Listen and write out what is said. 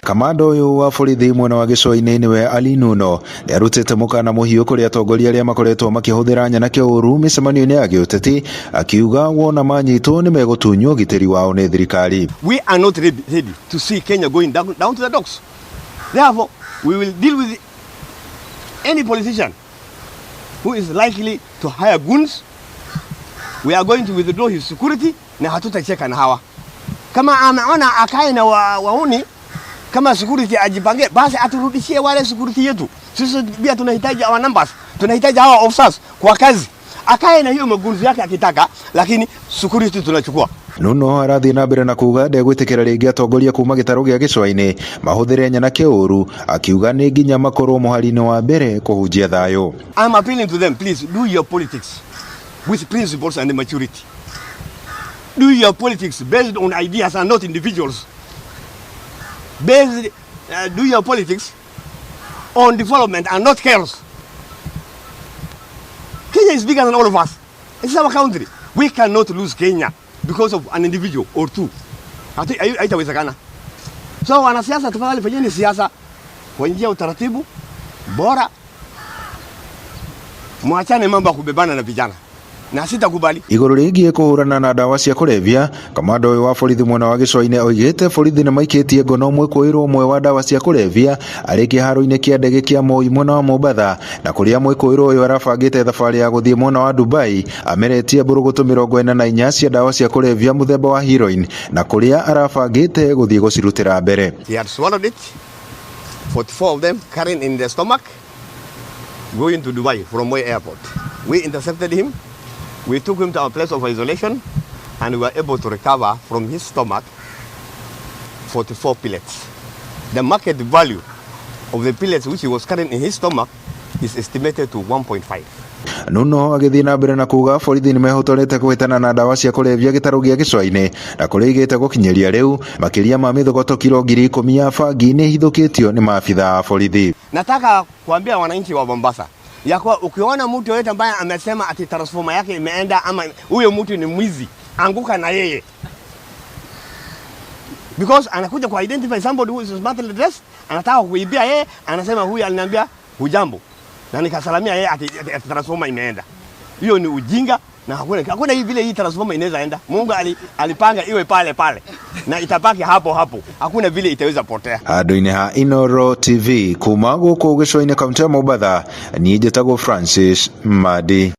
Kamanda ũyũ wa borithi mwena wa Gĩcũa-inĩ nĩwe Ali Nuno nĩarutĩte mũkana mũhiũ kũrĩ atongoria arĩa makoretwo makĩhũthĩra nyanake ũru mĩcemanio-inĩ ya gĩũteti, akiuga wona manyitwo nĩ megũtunywo ũgitĩri wao nĩ thirikari. We are not ready to see Kenya going down to the dogs. Therefore, we will deal with any politician who is likely to hire goons. We are going to withdraw his security na hatutacheka na hawa. Kama ameona akae na wauni kama security ajipange, basi aturudishie wale security yetu. Sisi pia tunahitaji our numbers, tunahitaji hawa officers kwa kazi. Akae na hiyo magoons yake akitaka, lakini security tunachukua. Nuno arathiĩ na mbere na kuga ndegwĩtĩkĩra rĩngĩ atongoria kuma gĩtarũ gĩa Gĩcũa-inĩ mahũthĩre nyanake ũru, akiuga nĩ nginya makorwo mũhari-inĩ wa mbere kũhunjia thayũ. I'm appealing to them, please do your politics with principles and maturity. Do your politics based on ideas and not individuals. Do your politics on development and not chaos. Kenya is bigger than all of us. It's our country. We cannot lose Kenya because of an individual or two. Haitawezekana. So wanasiasa, tafadhali fanyeni siasa kwa njia ya utaratibu bora, mwachane mambo ya kubebana na vijana na sitakubali. Igũrũ rĩgiĩ kũhũrana na ndawa cia kũrebia, kamanda ũyũ wa borithi mwena wa Gĩcũa-inĩ oigĩte borithi nĩ maikĩtie ngono mwĩkũĩrwo ũmwe wa ndawa cia kũrebia arĩ kĩharo-inĩ kĩa ndege kĩa Moi mwena wa Mombatha, na kũrĩa mwĩkũĩrwo ũyũ arabangĩte thabarĩ ya gũthiĩ mwena wa Dubai ameretie mbũrũgũtũ 44 cia ndawa cia kũrebia mũthemba wa heroin, na kũrĩa arabangĩte gũthiĩ gũcirutĩra mbere. He had swallowed it, 44 of them carrying in the stomach, going to Dubai from Moi Airport. We intercepted him. We took him to our place of isolation and we were able to recover from his stomach 44 pellets. The market value of the pellets which he was carrying in his stomach is estimated to 1.5. Nuno agĩthiĩ na mbere na kuga borithi nĩ mehotorete kũhĩtana na ndawa cia kũrebia gĩtarũ gĩa Gĩcũa-inĩ, na kũrĩa igĩte gũkinyĩria rĩu makĩria ma mĩthogoto kiro 10,000 ya bangi nĩ ĩhithũkĩtio nĩ maabitha a borithi. Nataka kuambia wananchi wa Mombasa ya kuwa ukiona mtu yoyote ambaye amesema ati transformer yake imeenda ama huyo mtu ni mwizi, anguka na yeye, because anakuja ku identify somebody who is smartly dressed, anataka kuibia yeye, anasema huyu aliniambia hujambo na nikasalamia yeye ati transformer imeenda. Hiyo ni ujinga na hakuna hii vile hii transformer inaweza enda. Mungu alipanga iwe pale pale na itabaki hapo hapo, hakuna vile itaweza potea. Handũ-inĩ ha Inoro TV kuma gũkũ Gĩcũa-inĩ, kaunti ya Mombatha, niĩ njĩtagwo Francis Madi.